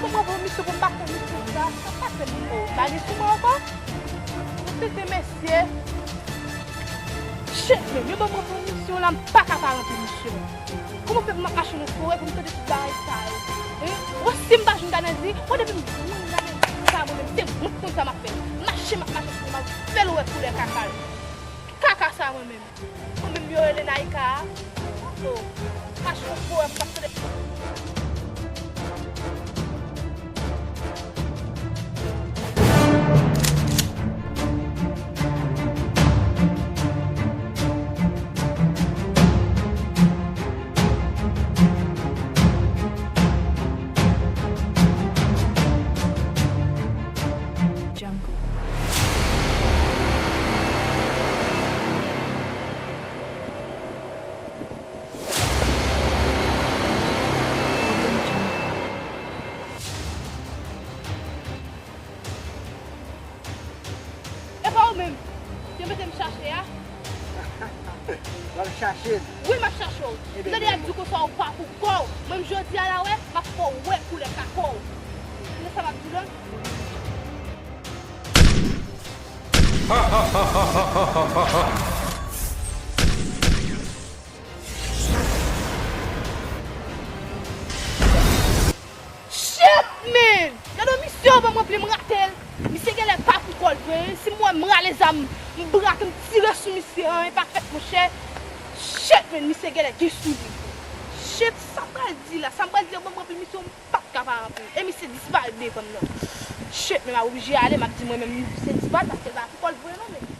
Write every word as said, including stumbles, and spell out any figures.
Mwen pran misyon pou m pa fè misyon sa. Sa pa fè m pa gen sou mwen ankò. Mwen tete mesye. Shit, men, men mwen pran misyon la, m pa ka pa ranpli misyon. Kòman fè pou m ap mache nan forè pou m tande tout bagay sa yo? Hein? Bon, si m pa jwenn Kanazi, bon, depi m jwenn Kanazi sa, mwen menm, se wont konn sa m ap fè. Mache, m ap mache, m ap fè l wè koulè kaka l. Kaka sa, mwen menm. Mwen menm yo rele Naika a. Oh, mache nan forè, m ap tande. Jungle. E pa ou menm ki mete m chache a? W ap chache m? Wi, m ap chache w. Ebyen, m tande y ap di konsa ou pa pou kò w. Mwen, jodi a la, wè, m ap fè w wè koulè kaka w. Ou konn sa m ap di w la? Shit, man! Gade yon misye, ban m ranpli, m rate l. Misye genlè pa pou kò l vre. Si m wè m rale zam, m brake, m tire sou misye, anyen pa fèt, monchè. Shit, man, misye genlè gen sou li. Shit, sa m pral di la, sa m pral di la, ban m ranpli misye, m p ap ka pa ranpli. E misye disparèt devan m nan. Shit, men m ap oblije ale, m ap di mwen menm se disparèt paske l pa pou kò l vre non, men.